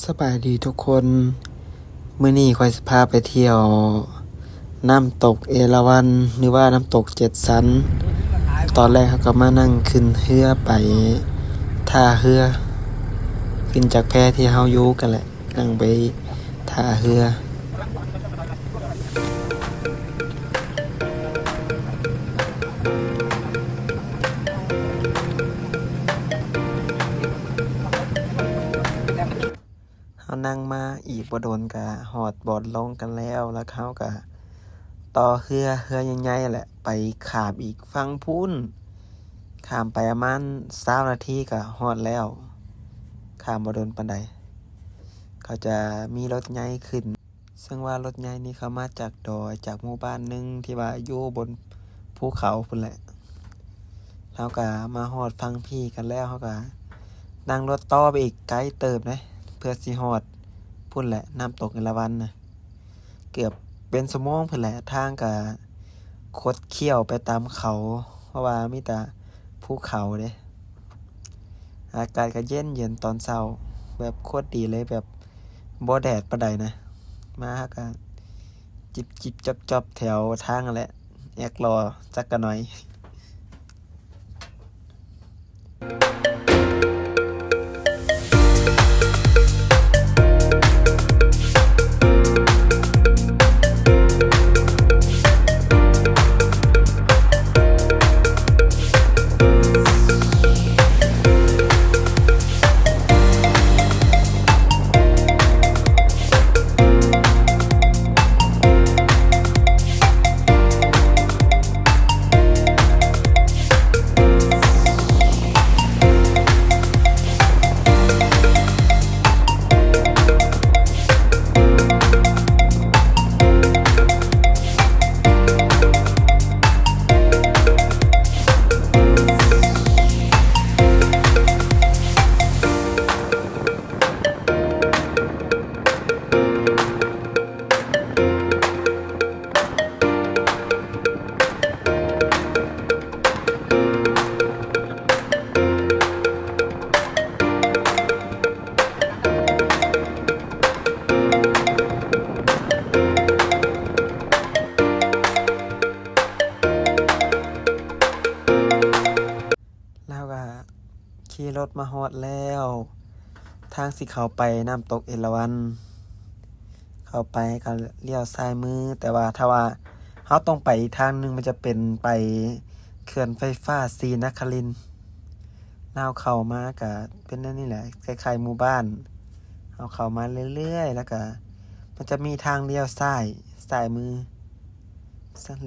ສະບາຍດີທຸກຄົນ, ມື້ນີ້ຂ້ອຍຊິພາໄປທ່ຽວນ້ຳຕົກເອລາວັນ ຫຼືວ່ານ້ຳຕົກເຈັດສັນ. ຕອນແລກເຮົາກໍມານັ່ງຂຶ້ນເຮືອໄປທ່າເຮືອ, ຂຶ້ນຈາກແພທີ່ເຮົາຢູ່ກັນແຫຼະ, ນັ່ງໄປທ່າເຮືອ. ເຮົານັ່ງມາອີກບໍ່ດົນກະຮອດບ່ອນລົງກັນແລ້ວ, ແລ້ວເຮົາກະຕໍ່ເຮືອ, ເຮືອໃຫຍ່ໆແຫຼະ ໄປຂ້າມອີກຝັ່ງພຸ້ນ, ຂ້າມໄປປະມານຊາວນາທີກະຮອດແລ້ວ, ຂ້າມບໍ່ດົນປານໃດ. ເຂົາຈະມີລົດໃຫຍ່ຂຶ້ນ, ເຊິ່ງວ່າລົດໃຫຍ່ນີ້ເຂົາມາຈາກດອຍ, ຈາກໝູ່ບ້ານໜຶ່ງທີ່ວ່າຢູ່ບົນພູເຂົາພຸ້ນແຫຼະ. ເຮົາກະມາຮອດຝັ່ງພີ້ກັນແລ້ວ, ເຮົາກະນັ່ງລົດຕໍ່ໄປອີກໄກເຕີບເດ້ ເພື່ອຊິຮອດພຸ້ນແຫຼະ ນ້ຳຕົກເອລາວັນນະ. ເກືອບເປັນຊົ່ວໂມງພຸ້ນແຫຼະ, ທາງກະຄົດຄ້ຽວໄປຕາມເຂົາ ເພາະວ່າມີແຕ່ພູເຂົາເດ້. ອາກາດກະເຢັນໆຕອນເຊົ້າ, ແບບໂຄດດີເລີຍ, ແບບບໍ່ແດດປານໃດນະ. ມາເຮົາກະຈິບໆຈອບໆແຖວທາງຫັ້ນແຫຼະ, ແອກລໍຈັກກະໜ້ອຍ. ແລ້ວກະຂີ່ລົດມາຮອດແລ້ວ, ທາງຊິເຂົ້າໄປນ້ຳຕົກເອລາວັນ, ເຂົ້າໄປກະລ້ຽວຊ້າຍມື, ແຕ່ວ່າຖ້າວ່າເຮົາຕ້ອງໄປອີກທາງໜຶ່ງ, ມັນຈະເປັນໄປເຂື່ອນໄຟຟ້າສີນະຄະລິນ. ແລ້ວເຂົ້າມາກະເປັນແນວນີ້ແຫຼະ, ຄ້າຍໆໝູ່ບ້ານ. ເຮົາເຂົ້າມາເລື້ອຍໆ ແລ້ວກະມັນຈະມີທາງລ້ຽວຊ້າຍ, ຊ້າຍມື.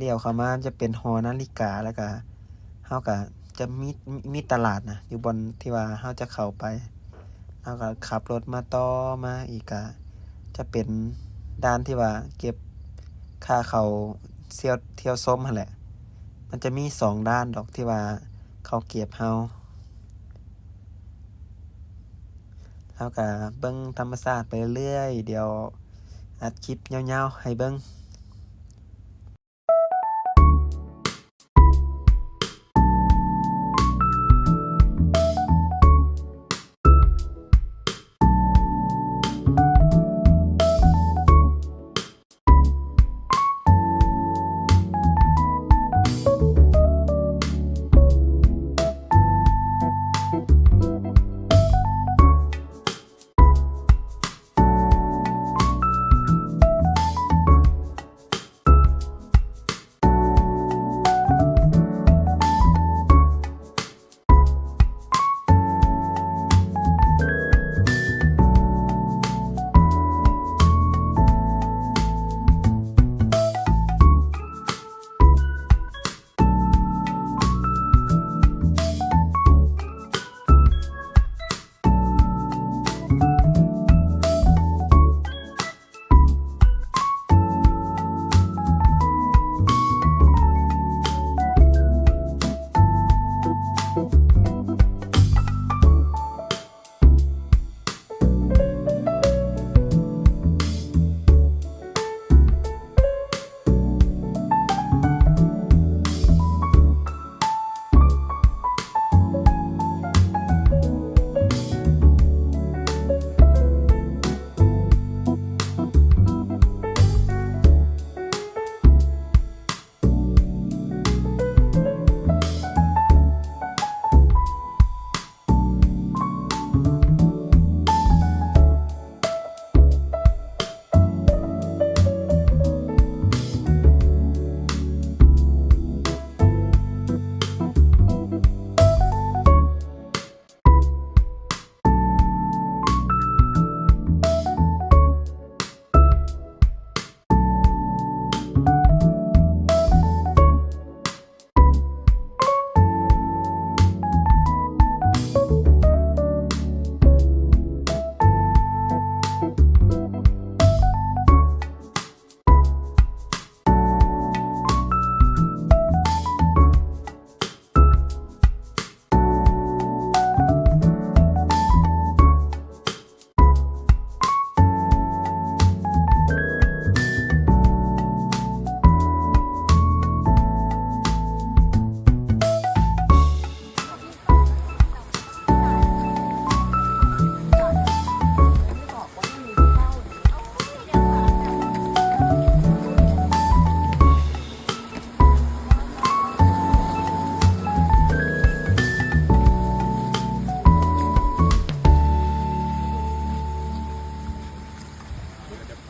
ລ້ຽວເຂົ້າມາຈະເປັນຫໍນາລິກາ, ແລ້ວກະເຮົາກະຈະມີ ມີຕະຫຼາດນະ ຢູ່ບ່ອນທີ່ວ່າເຮົາຈະເຂົ້າໄປ. ເຮົາກະຂັບລົດມາຕໍ່ມາອີກ, ກະຈະເປັນດ່ານທີ່ວ່າເກັບຄ່າເຂົ້າທ່ຽວ ທ່ຽວຊົມຫັ້ນແຫຼະ. ມັນຈະມີສອງດ່ານດອກທີ່ວ່າເຂົາເກັບເຮົາ. ເຮົາກະເບິ່ງທຳມະຊາດໄປເລື້ອຍ, ດຽວອັດຄລິບຍາວໆໃຫ້ເບິ່ງ.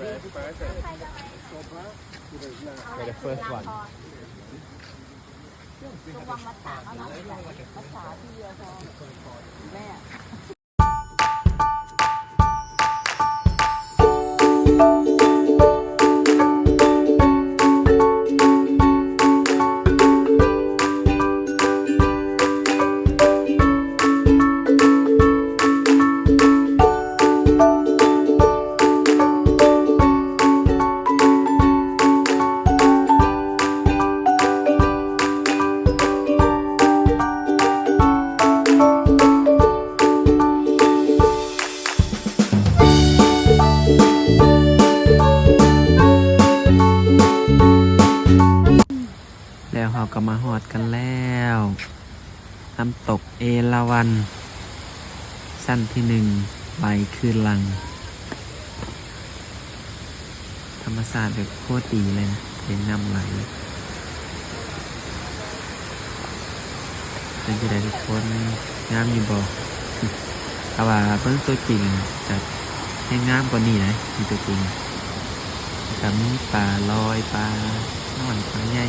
Okay, the first one. ລະວັງມັດຕາເອົານະ ມັດຕາທີດຽວພໍແມ່. ແລ້ວເຮົາກໍມາຮອດກັນແລ້ວ ນ້ຳຕົກເອລາວັນ ຊັ້ນທີໜຶ່ງ ໄຫຼຄືນຫຼັງ. ທຳມະຊາດແບບໂຄດດີເລີຍນະ ເຫັນນ້ຳໄຫຼ. ເປັນຈັ່ງໃດທຸກຄົນ ງາມຢູ່ບໍ່? ຖ້າວ່າເບິ່ງຕົວຈິງຈະແຮງງາມກວ່ານີ້ນະ ຢູ່ຕົວຈິງ. ແລ້ວກະມີປາລອຍ ປານ້ອຍ ປາໃຫຍ່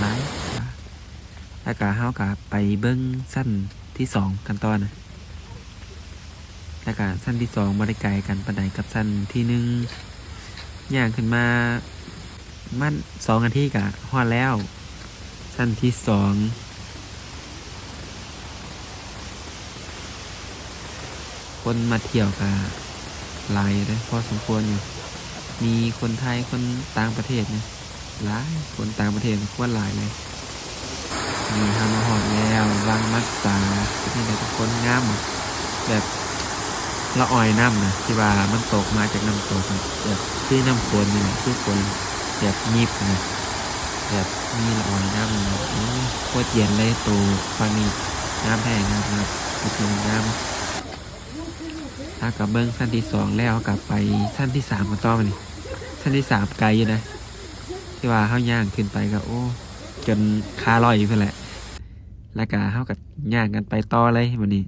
ຫຼາຍ. ແລ້ວກະເຮົາກະໄປເບິ່ງຊັ້ນທີສອງກັນຕໍ່ນະ. ແລ້ວກະຊັ້ນທີສອງບໍ່ໄດ້ໄກກັນປານໃດກັບຊັ້ນທີໜຶ່ງ. ຍ່າງຂຶ້ນມາປະມານສອງນາທີກະຮອດແລ້ວ ຊັ້ນທີສອງ. ຄົນມາທ່ຽວກະຫຼາຍຢູ່ເດ້ ພໍສົມຄວນຢູ່. ມີຄົນໄທ ຄົນຕ່າງປະເທດນີ້ ຫຼາຍ ຄົນຕ່າງປະເທດນີ້ໂຄດຫຼາຍເລີຍ. ນີ້ເຮົາມາຮອດແລ້ວ ວັງມັດສາ. ເປັນຈັ່ງໃດທຸກຄົນ ງາມບໍ່? ແບບລະອອຍນ້ຳນະ ທີ່ວ່າມັນຕົກມາຈາກນ້ຳຕົກນະ ແບບຄືນ້ຳຝົນນີ້ແຫຼະ ຄືຝົນແບບຫຍິບນະ ແບບມີລະອອຍນ້ຳ. ໂອ້ຍ ໂຄດເຢັນເລີຍ ໂຕຝັ່ງນີ້ ງາມແທ້ ງາມ ງາມ ເປັນທີ່ງາມ. ເຮົາກໍເບິ່ງຊັ້ນທີສອງແລ້ວ ເຮົາກໍໄປຊັ້ນທີສາມກັນຕໍ່ບາດນີ້. ຊັ້ນທີສາມໄກຢູ່ນະ ທີ່ວ່າເຮົາຍ່າງຂຶ້ນໄປກໍ ໂອ້ ຈົນຂາລອຍຢູ່ພຸ້ນແຫຼະ. ແລ້ວກໍເຮົາກໍຍ່າງກັນໄປຕໍ່ເລີຍບາດນີ້.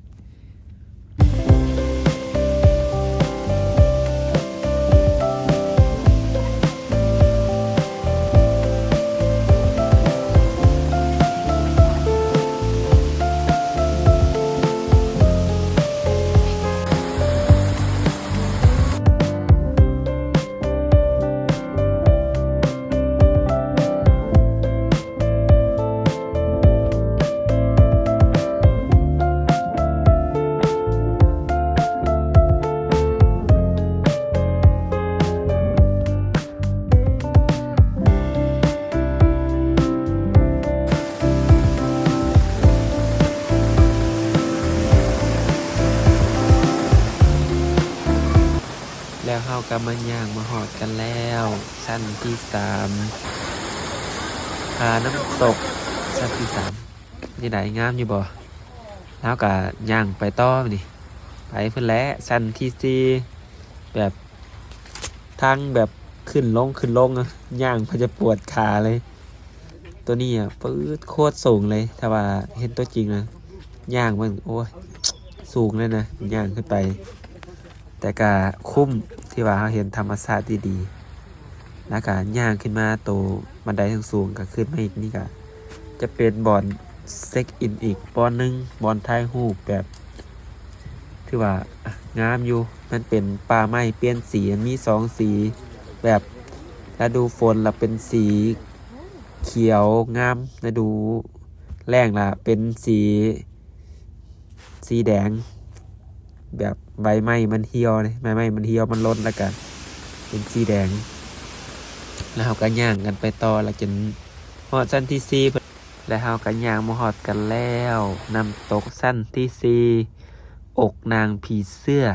ແລ້ວເຮົາກໍມາຍ່າງມາຮອດກັນແລ້ວ ຊັ້ນທີສາມ ຜານ້ຳຕົກ ຊັ້ນທີສາມ. ເປັນຈັ່ງໃດ ງາມຢູ່ບໍ່? ເຮົາກໍຍ່າງໄປຕໍ່ນີ້ ໄປພຸ້ນແຫຼະ ຊັ້ນທີສີ່ ແບບ ທາງແບບຂຶ້ນລົງ ຂຶ້ນລົງ ຍ່າງເພື່ອຈະປວດຂາເລີຍ. ໂຕນີ້ອະ ປຶດ ໂຄດສູງເລີຍ ຖ້າວ່າເຫັນຕົວຈິງນະ ຍ່າງເບິ່ງ ໂອ້ຍ ສູງເລີຍນະ ຍ່າງຂຶ້ນໄປ. ແຕ່ກະຄຸ້ມທີ່ວ່າເຮົາເຫັນທຳມະຊາດດີໆ ແລ້ວກະຍ່າງຂຶ້ນມາໂຕບັນໄດສູງໆ ກະຂຶ້ນມາອີກ ນີ້ກະຈະເປັນບ່ອນເຊັກອິນອີກບ່ອນໜຶ່ງ ບ່ອນຖ່າຍຮູບແບບ ຖືວ່າ ອະ ງາມຢູ່. ມັນເປັນປ່າໄມ້ປ່ຽນສີ ມັນມີສອງສີ ແບບລະດູຝົນລະເປັນສີຂຽວງາມ ລະດູແລ້ງລະເປັນສີ ສີແດງ ແບບໃບໄມ້ມັນຫ່ຽວເດ້ ໃບໄມ້ມັນຫ່ຽວ ມັນຫຼົ່ນ ລະກະເປັນສີແດງ. ລະເຮົາກະຍ່າງກັນໄປຕໍ່ ລະຈົນຮອດຊັ້ນທີສີ່ ແລະເຮົາກໍຍ່າງມາຮອດກັນແລ້ວ ນ້ຳຕົກຊັ້ນທີສີ່ ອົກນາງຜີເສື້ອ.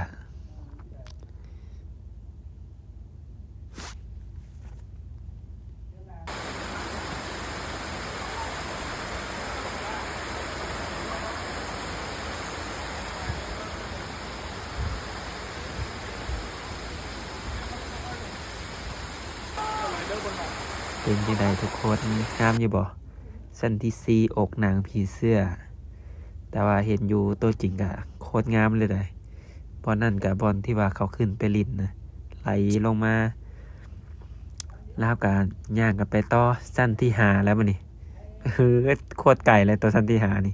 ເປັນຈັ່ງໃດທຸກຄົນ ງາມຢູ່ບໍ່? ຊັ້ນທີສີ່ ອົກນາງຜີເສື້ອ ແຕ່ວ່າເຫັນຢູ່ໂຕຈິງກະໂຄດງາມເລີຍໃດ໋. ບ່ອນນັ້ນກະບ່ອນທີ່ວ່າເຂົາຂຶ້ນໄປຫຼິ້ນນະ ໄຫຼລົງມາ ແລ້ວເຮົາກໍຍ່າງກັນໄປຕໍ່ຊັ້ນທີຫ້າແລ້ວບັດນີ້. ເຮີ້ຍ ໂຄດໄກເລີຍ ຕໍ່ຊັ້ນທີຫ້ານີ້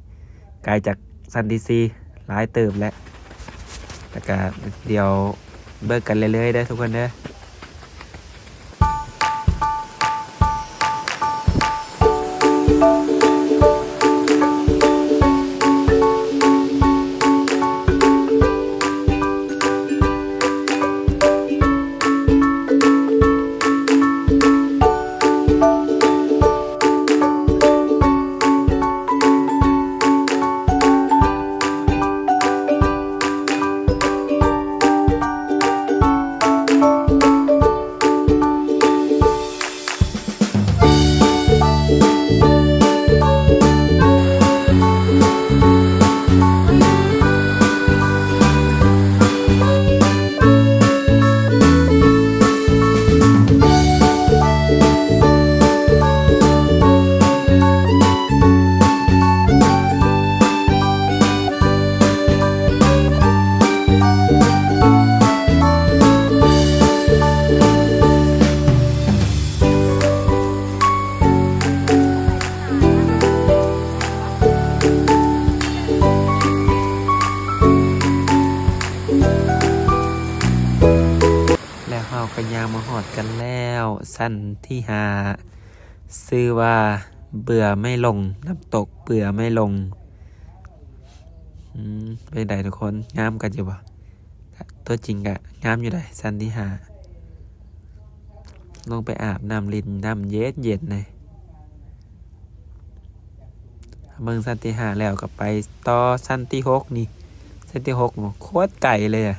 ໄກຈາກຊັ້ນທີສີ່ຫຼາຍເຕີບແລ້ວ. ແລ້ວກໍດຽວເບິ່ງກັນເລື້ອຍໆເດີທຸກຄົນເດີ. ແລ້ວເຮົາກໍຍ່າງມາຮອດກັນແລ້ວ ຊັ້ນທີຫ້າ ຊື່ວ່າເບື່ອໄມ່ຫຼົງ ນ້ຳຕົກເບື່ອໄມ່ຫຼົງ. ອືມ ເປັນໃດທຸກຄົນ ງາມກັນຢູ່ບໍ່? ຕົວຈິງກະງາມຢູ່ໃດ໋ ຊັ້ນທີຫ້າ ລົງໄປອາບນ້ຳຫຼິ້ນນ້ຳເຢັນໆເລີຍ. ເບິ່ງຊັ້ນທີຫ້າແລ້ວກໍໄປຕໍ່ຊັ້ນທີຫົກນີ້ ຊັ້ນທີຫົກໂຄດໄກເລີຍ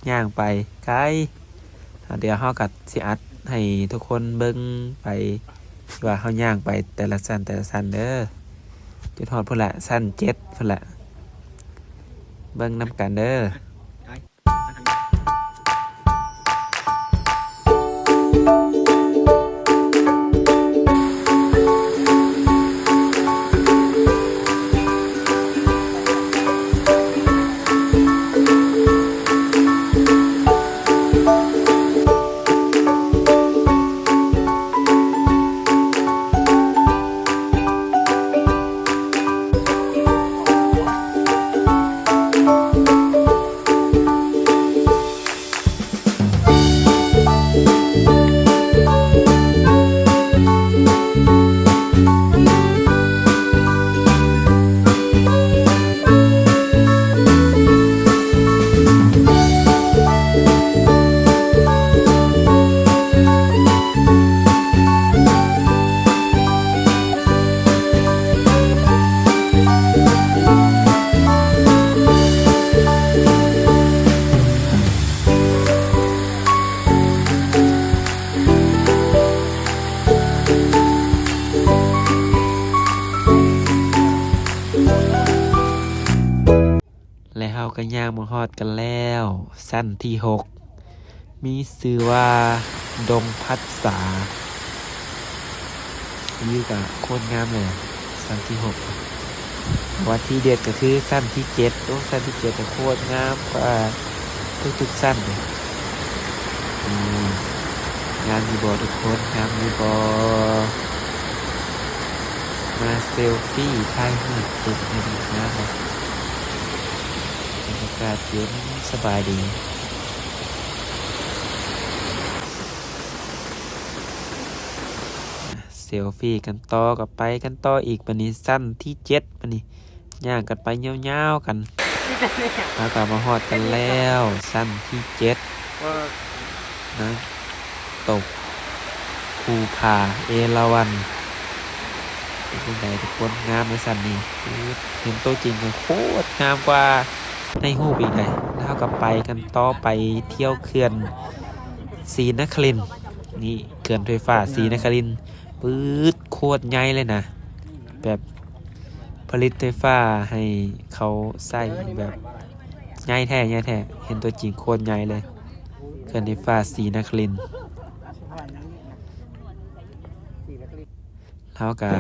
ຍ່າງໄປໄກ. ດຽວເຮົາກໍຊິອັດໃຫ້ທຸກຄົນເບິ່ງໄປ ທີ່ວ່າເຮົາຍ່າງໄປແຕ່ລະຊັ້ນແຕ່ລະຊັ້ນເດີ ຈົນຮອດພຸ້ນລະ ຊັ້ນເຈັດພຸ້ນລະ ເບິ່ງນຳກັນເດີ. ແລະ ເຮົາກໍຍ່າງມາຮອດກັນແລ້ວ ຊັ້ນທີຫົກ ມີຊື່ວ່າດົງພັດສາ. ວິວກໍໂຄດງາມເລີຍ ຊັ້ນທີຫົກ. ແຕ່ວ່າທີເດັດກໍຄືຊັ້ນທີເຈັດ ໂອ້ ຊັ້ນທີເຈັດກໍໂຄດງາມກວ່າທຸກໆຊັ້ນເລີຍ. ອືມ ງາມຢູ່ບໍ່ທຸກຄົນ ງາມຢູ່ບໍ່? ມາເຊວຟີຖ່າຍຮູບເກັບໃຫ້ງາມເນາະ ບັນຍາກາດເຢັນສະບາຍດີ. ເຊວຟີກັນຕໍ່ ກໍໄປກັນຕໍ່ອີກ ບາດນີ້ຊັ້ນທີເຈັດ ບາດນີ້ຍ່າງກັນໄປຍາວໆກັນ ເຮົາກໍມາຮອດກັນແລ້ວ ຊັ້ນທີເຈັດ ນ້ຳຕົກພູຜາເອລາວັນ. ເປັນຈັ່ງໃດທຸກຄົນ ງາມໃນຊັ້ນນີ້ ຄືເຫັນຕົວຈິງກໍໂຄດງາມກວ່າໃນຮູບອີກໃດ໋. ແລ້ວເຮົາກໍໄປກັນຕໍ່ ໄປທ່ຽວເຂື່ອນ ສີນະຄະລິນ ນີ້ ເຂື່ອນໄຟຟ້າສີນະຄະລິນ ປຶດ ໂຄດໃຫຍ່ເລີຍນະ ແບບຜະລິດໄຟຟ້າໃຫ້ເຂົາໃຊ້ ແບບໃຫຍ່ແທ້ ໃຫຍ່ແທ້ ເຫັນຕົວຈິງໂຄດໃຫຍ່ເລີຍ ເຂື່ອນໄຟຟ້າສີນະຄະລິນ. ເຮົາກະ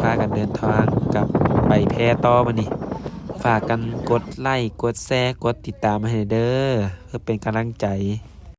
ພາກັນເດີນທາງກັບໄປແພຕໍ່ບັດນີ້ ຝາກກັນກົດໄລ້ ກົດແຊ ກົດຕິດຕາມໃຫ້ແດ່ເດີ ເພື່ອເປັນກຳລັງໃຈ.